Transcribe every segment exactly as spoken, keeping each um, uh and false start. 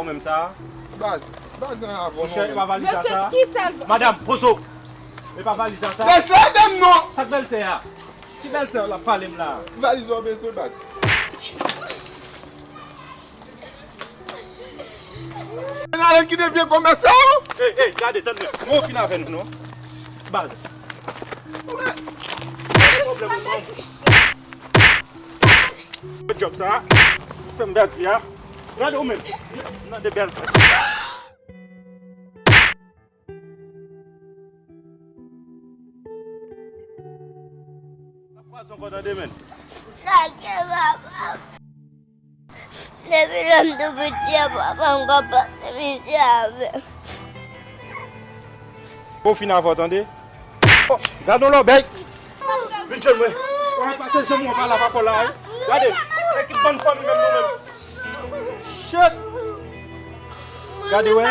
Ou menm sa? Baz, pa gen avè w non, men. Monchè, e pa valiz la sa? Mesye, ki sèl... Madanm, poze w. E pa valiz la sa? Bèlsè, ede m non! Sa k bèlsè a? Ki bèlsè w la pale m la? Valiz ou bezwen, baz. N ale kite vye kòmèsè yo. Ey, ey, gade, tann mwen. Mwen fin avè nou, non. Baz. Pwoblèm ou, manm. Djòb sa. Fè m pèdi a. Gade ou menm. Nan de bèlsè. N ap kwaze ankò tande, menn. Lage papa. Depi lè m tou piti a, papa m ka pase misye avè m. Bon, fin avè w tande. Oh, gad yon lòbèy. Vin jwenn mwen. Ou pa pase janm ou pa la pa kò la, wi. Gade, ekip bann fanmi menm nou menm. Shit. Gade, wè.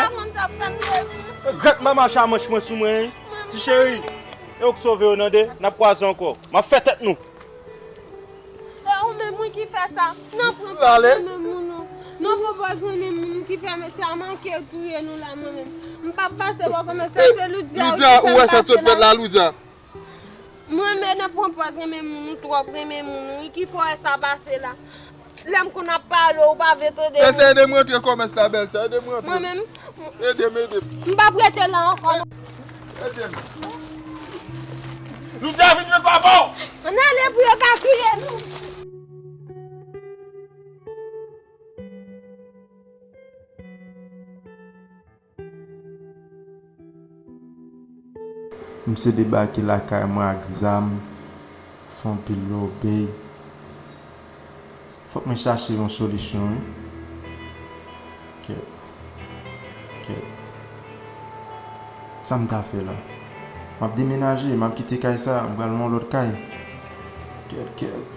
Grann mama chamanch mwen sou mwen, wi. Ti cheri, e ou k sove yo nan de, n ap kwaze ankò. M ap fè tèt nou. E ou menm wi ki fè sa. Nan pran pòz renmen moun ou. Nan pran pòz renmen moun ou ki fè mesye a manke touye nou la mwen menm. M p ap pase bò kòmèsè, se Loudia wi ki fè m pase la. Loudia, ou wè sa k sot fèt la, Loudia? Mwen menm nan pran pòz renmen moun ou, twòp renmen moun ou wi ki fè w wè sa pase la. Lè m konn ap pale, ou pa vle tande mwen. Bèlsè, ede m rantre kòmès la, bèlsè, ede m rantre. Mwen menm. Ede m, ede m. M p ap rete la ankò. Ede m. Loudia, vin jwenn papa w. Ann ale pou yo pa touye nou. Misye debake lakay mwen ak zam, fè anpil lòbèy. Fòk mwen chache yon solisyon, wi. Kèt. Kèt. Sa m ta fè la? M ap demenaje, m ap kite kay sa, m pral nan yon lòt kay. Kèt, kèt.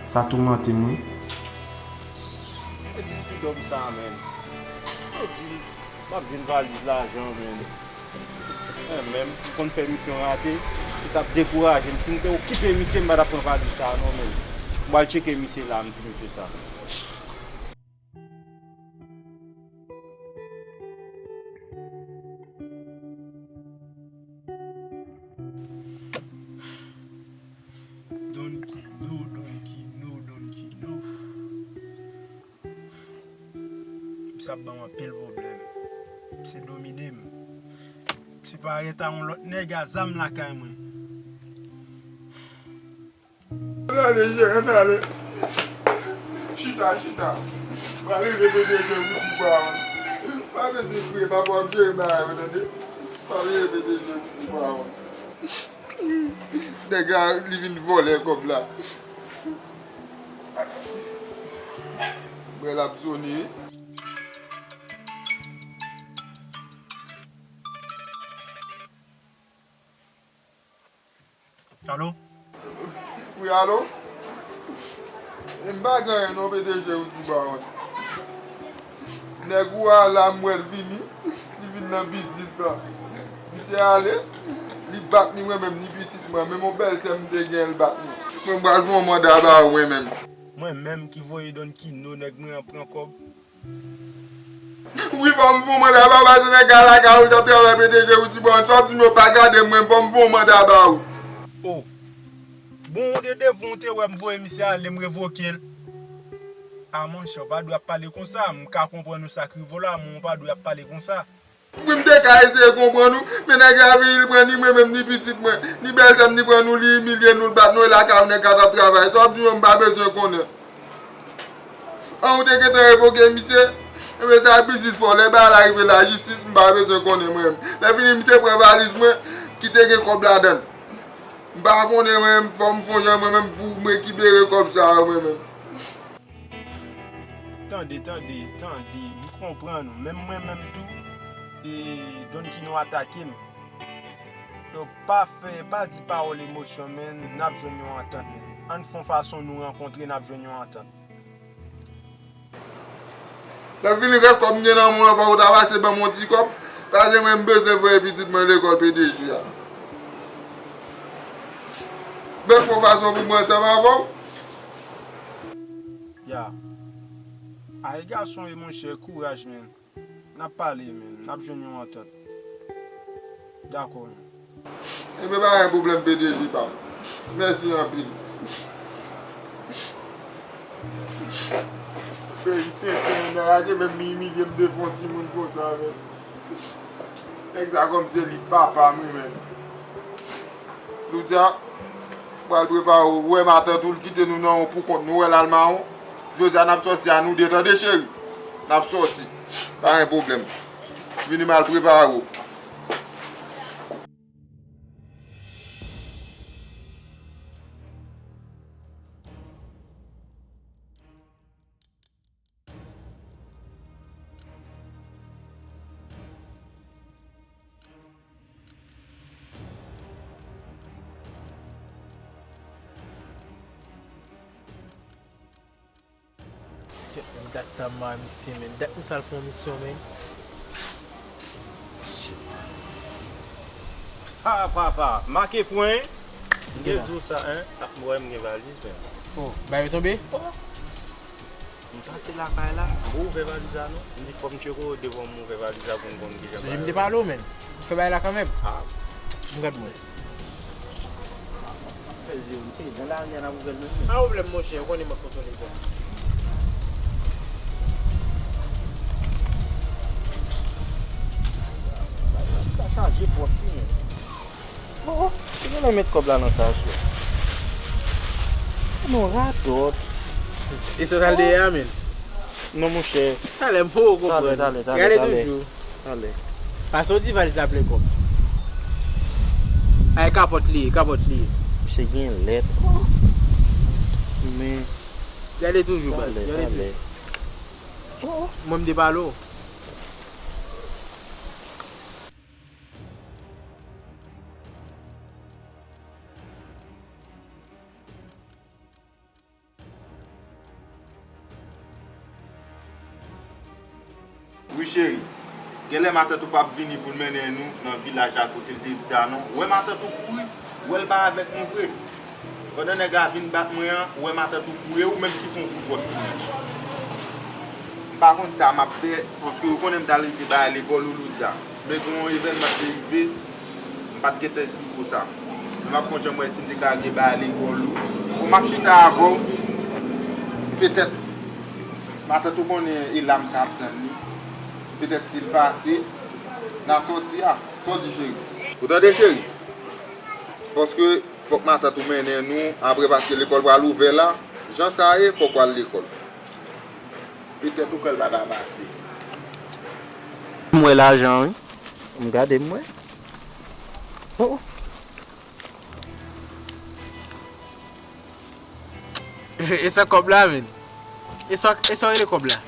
Sa toumante m, wi. E di spidòm sa, menn. E di m, m ap jwenn valiz lajan, menn. E menm, m konn fè misye rate, se t ap dekouraje m. Si m te okipe misye, m pa t ap pran valiz sa, non, menn. M pral tcheke misye la, m di misye sa. Don Kino, Don Kino, Don Kino. Misye ap ban m anpil pwoblèm. Misye domine m. Misye parèt a yon lòt nèg a zam lakay mwen. Ann ale, je, ann ale. Chita, chita. Pa leve P D G pou ti pa w. Pa bezwen kriye, papa w ap jere bagay yo, tande. Pa leve P D G pou ti pa w. Nèg la, li vin vòlè kòb la. Mwen l ap sone. Alo? Wi, alo? M pa gen anyen non, P D G ou di ba wont. Nèg ou a la, m wè l vini, li vin nan biznis la. Misye ale, li bat ni mwen menm, ni pitit mwen. Menm yon bèlsè m te gen, l bat mwen. Mwen, m pral voye yon manda ba ou, mwen menm. Mwen menm ki voye Don Kino, nèg mwen an pran kòb. Wi, fò m voye manda ba w, paske nèg la lakay ou, l t ap travay P D G ou ti bon, sa w di m yo pa gade mwen, fò m voye manda ba w. O. Bon, ou de devan w te wè m voye misye ale, m revoke l. A, monchè, w pa dwe ap pale konsa, m ka konprann ou sa k rive w la, men w pa dwe ap pale konsa. Wi, m te ka eseye konprann ou, men nèg la vini, li pran ni mwen menm, ni pitit mwen, ni bèlsè m, li pran nou, li imilye nou, l bat nou, e lakay ou nèg la t ap travay. Sa w ap di m yo, m pa bezwen konnen. An, ou te gentan revoke misye? Ebyen, sa biznis pa w. Lè bagay la rive lajistis, m pa bezwen konnen mwen menm. Lè fini, misye pran valiz mwen, ki te gen kòb ladan l. M pa konnen mwen menm, fò m fè yon jan mwen menm pou m rekipere kòb sa yo mwen menm. Tande, tande, tande, m konprann ou. Menm mwen menm tou, e, Don Kino atake m. Donk, pa fè, pa di pawòl emosyon, men n ap jwenn yon antant, men. Ann fè yon fason nou rankontre, n ap jwenn yon antant. Lè fini rès kòb m gen nan men w lan, fòk ou ta pase ban m yon ti kòb. Paske mwen m bezwen voye pitit mwen lekòl P D G a. Bèl fè yon fason pou mwen ansanm avè w. Ya. Ay gason e monchè, kouraj, menn. N ap pale, menn. N ap jwenn yon antant. Dakò, menn. Enben, pa gen pwoblèm, P D G pa m. Mèsi anpil. Peyi tenten, nèg la te menm imilye m devan yon timoun konsa, menn. Nèg sa kòmsi se li papa m, wi, menn. Jodi a, pral prepare w. Ou wè matant ou, l kite nou nan yon poukont nou, wè l al mawon. Jodi a, n ap sòti a nou de, tande, cheri? N ap sòti. Pa gen pwoblèm. Vini m al prepare w. Kèt, menm dat sa m a misye, menm dat misye al fè yon misyon, menm. Shit. Ha, papa, make pwen. M te di w sa, en. Ap wè m gen valiz, menm. Oh, bagay yo tonbe? Oh. M pase lakay la, m ouvè valiz la non. M di fò m tcheke w devan m ouvè valiz la pou m konn kijan bagay yo ye. Sonje m te pale w, menn. Ou fè bagay la kanmenm. Ah. M gad mwen. Fè zye w, e, nan lari a n ap ouvè l menm non. Pa pwoblèm, monchè, ou konnen mwen kontwole zòn. Sa chaje pòch wi, men. Oh, oh, se genlè met kòb la nan sa aswè. Non, radòt. E sa w t al dèyè a, menn? Non, monchè. Talè, m poko konprann. Talè, talè, talè, talè. Gade toujou. Talè. Pase w di valiz la plen kòb. Ay, kapòt li ye, kapòt li ye. Misye gen lèt. Men. Gade toujou, baz. Talè, gade talè. Toujou. Oh, oh. Mwen, m te pale w. Wi, cheri. Genlè matant ou p ap vini pou l mennen nou nan vilaj la kote l te di a non. Ou wè matant ou kouri, ou wè l pa avèk nou vre. Pandan nèg la vin bat mwen an, ou wè matant ou kouri, e ou menm ki fè yon kout wòch pou li. M pa konn sa m ap fè, paske ou konnen m t al rete bay lekòl Loulouz la. Men gen yon evènman ki te rive, m pa t gentan esplike w sa. Men m ap fè yon jan m wè si m te ka rete bay lekòl ou. Bon, m ap chita avè w. Petèt, matant ou konnen e la m ka ap tann li. Petèt si l pase, n a sòti a. Sa w di, cheri? Ou tande, cheri? Paske fòk matant ou mennen nou apre, paske lekòl pral ouvè la. Jan sa ye, fòk w al lekòl. Petèt ou kwè l pa ta pase. M wè lajan, wi. M gade, m wè. Oh, oh. E sa kòb la, menn? E sa, e sa w rele kòb la?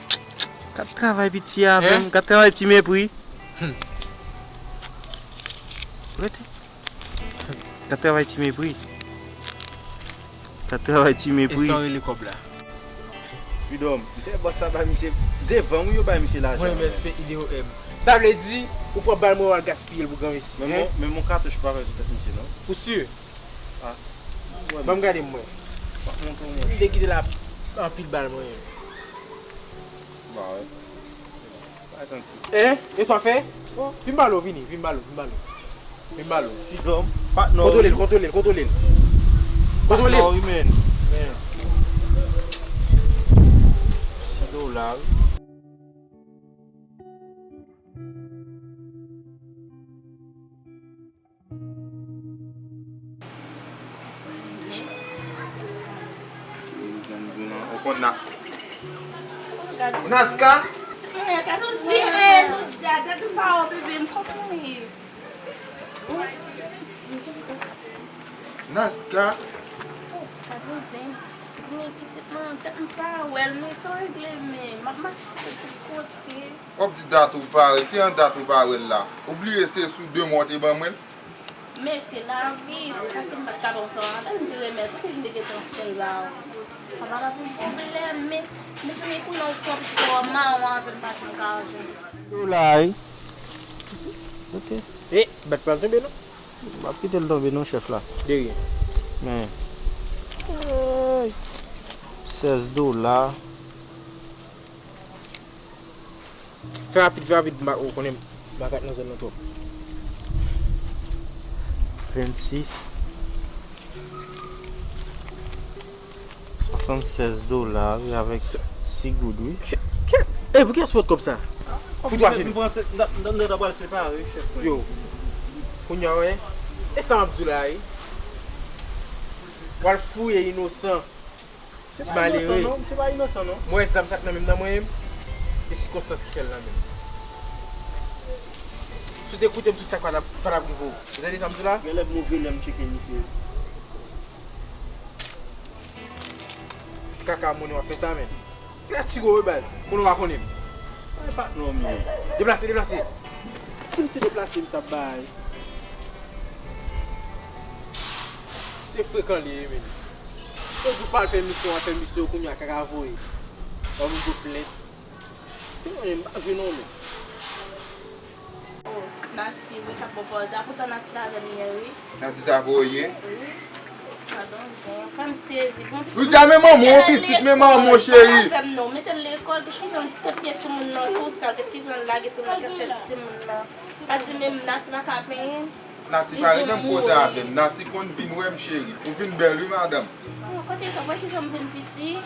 Kat travay piti a, menm. Kat travay ti mepri. Hmm. Rete. Kat travay ti mepri. Kat travay ti mepri. E sa w rele kòb la? Speedom, m fè bòs sa bay misye devan, wi, yo bay misye lajan. Mwen, M S P I D O M. Sa vle di, ou pran bal mwen, w al gaspiye l pou granmesi, men, men yon katouch pa fè sou tèt misye, non. Ou si? Ah. Ban m gade mwen. M te kite la anpil bal mwen. Ba wè. Pa tann ti. Eh, e sa w fè? Bon, vin ba l, vini, vin ba l, vin ba l. Vin ba l. Freedom, patnè w. Kontwole l, kontwole l, kontwole l. Kontwole l. Patnè w, wi, men. Men. Si dola, wi. Ou konn na-, Nazka? Ti mwen, gade w zye, eh, Loudia, gade w pa wè bebe m, kòman w ye? Nazka? Oh, gade w zen. Di men pitit mwen, tèt m pa wè l, men sa w regle men. M ap mache tout kote. W ap di dat ou pare, ki jan dat ou pa wè l la? Ou bliye se sou de mwa w te ban mwen l? Mesye, lavi, paske m pa t ka ba w sa, anben m te remèt ou, m te gentan fè l ba w. Sa pa t ap yon pwoblèm, men, mezanmi, kounye a w pran pitit ou a mawon avè m, pa janm ka jwenn. Dola, wi. Ok. E, bèt pa al tonbe, non? M ap kite l tonbe, non, chèf la. De ryen. Men. Ey. Sèz dola. Fè rapid, fè rapid, m pa, ou konnen m pa ka nan zòn nan twòp. Vennsis. Swasannsèz dola, wi, avèk sis goud, wi. Kèt! Ey, pou kiyès pot kòb sa? Fout wache. M pran se, m ta, m ta, m ta pral separe, chèf mwen. Yo. Kounye a, wè. E sa m ap di w la, wi. W al fouye inosan. Se pa inosan, non. Se pa inosan, non. Mwen, zam sa k nan men m nan mwen menm, e sikonstans ki fè l nan men m. Si w te koute m, tout sa pa t ap, pa t ap rive w. Ou tande sa m di w la? Genlè move lè m tcheke misye. Kaka monnen w ap fè sa, menn. Kila ti gwo wi baz. Konnen w pa konnen m. Ay, patnè w menn. Deplase, deplase. Di m se deplase m sa bay. Se frekan li ye, menn. Yo di w pa al fè misyon, w al fè misyon, kounye a kaka voye. Ba moun gwo plent. Se mwen menm, m pa jwe non, menn. Oh, Nati, wi, k ap bon pòz la. Poutan Nati t avè m yè, wi. Nati t avè w yè? Wi. Padon, bon, fè m sezi. Bon, Loudia, men manman w pitit, men manman w cheri. Avè m non, mete l lekòl, gèt kijan l fè pye timoun nan tou sa, gèt kijan l lage timoun nan, k ap fè timoun nan. Pa di menm Nati pa ka penyen. Nati pa ret menm kote avè m. Nati konn vin wè m, cheri. Ou vin bèl, wi, madanm. Oh, kote sa, wè kijan m vin piti.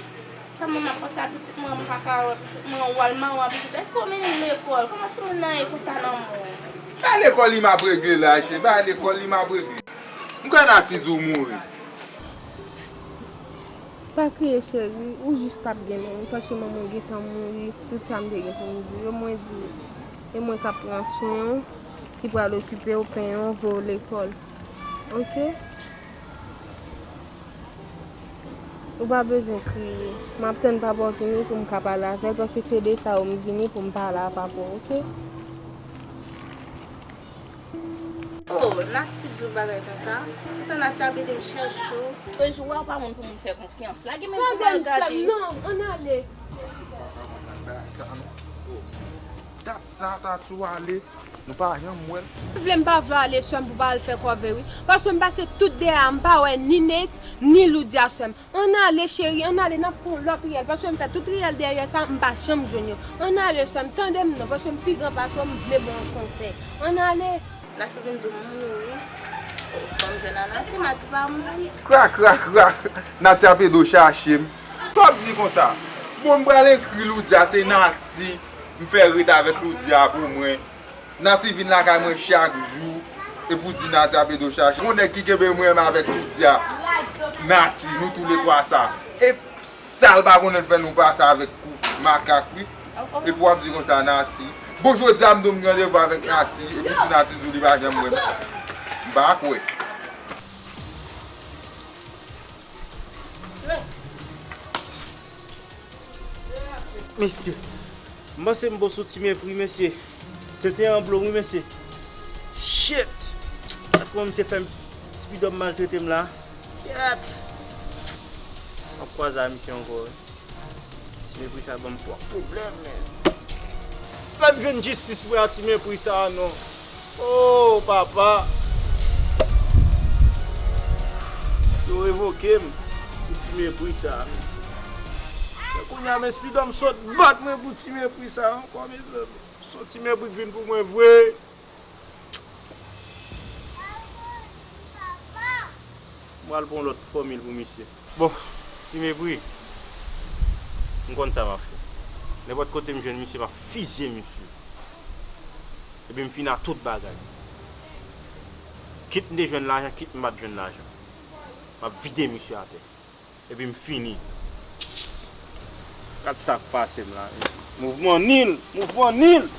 Kòman m ap panse a pitit mwen, m pa ka wè pitit mwen, ou al mawa pitit. Èske w mennen l lekòl? Kòman timoun nan ye konsa nan mond? Bay lekòl li m ap regle la, cheri. Bay lekòl li m ap regle. M kwè Nati di w mouri. Pa kriye, cheri. Ou jis t ap gen menm. Paske manman w gentan mouri. Tout sa m te gen pou m di yo, mwen di w. E mwen k ap pran swen w, ki pral okipe w, penyen w, voye w lekòl. Oke? Ou pa bezwen kriye. M ap tann papa w vini pou m ka pale avè l, paske se de sa yo m vini pou m pale a papa w, oke? Oh, Nati di w bagay konsa. Poutan Nati ap ede m chèche w. Chak jou a, ou pa moun pou moun fè konfyans. Lage men pou m al gade. Tande m, sè m, non, ann ale. Dat sa Tati w ale. Nou pa janm wè l. Vle m pa vle ale sè m pou pa al fè kòve wi. Paske m pase tout dèyè a, m pa wè ni Nate, ni Loudia sè m. Ann ale cheri, ann ale, n ap pran lòt riyèl. Paske m fè tout riyèl dèyè sa, m pa janm jwenn yo. Ann ale sè m, tande m non, paske m pi gran pase w, m vle ba w konsèy. Ann ale. Nati vin di w mouri. Ban m jwenn a Nati, Nati pa mouri. Krak, krak, krak. Nati ap ede w chache m. Tòp di konsa. Bon, m pral enskri Loudia, se Nati. M fè ret avèk Loudia pou mwen. Nati vin lakay mwen chak jou. Epi w di Nati ap ede w chache. Gon nèg ki kenbe mwen menm avèk Loudia. Nati, nou toulètwa sa. E sal pa konnen fè nou pase avèk kou makak wi. Epi w ap di konsa Nati. Bon, jodi a m dwe m gen randevou avèk Nati. Epi w di Nati di w li pa janm wè m. M pa kwè. Mesye, m panse m bon sou Ti Mepri, mesye. Tenten an blo m wi, mesye. Shit! Gad kòman misye fè m, Spidòm maltrete m la. Shit! M ap kwaze a misye ankò wi. Ti Mepri sa ban m twòp pwoblèm, men. Fè m jwenn jistis mwen a Ti Mepri sa a non. Oh papa. Yo revoke m pou Ti Mepri sa a, mesye. Men kounye a men Spidòm sot bat mwen pou Ti Mepri sa a ankò, mezanmi. Se yon Ti Mepri k vin pou mwen vre. M pral pran lòt fòmil pou misye. Bon, Ti Mepri, m konn sa m ap fè. Nenpòt kote m jwenn misye, m ap fizye misye. Epi m fini ak tout bagay. Kit m te jwenn lajan, kit m pa t jwenn lajan. M ap vide misye atè. Epi m fini. Gad sa k pase m la, mesye. Mouvman nil! Mouvman nil!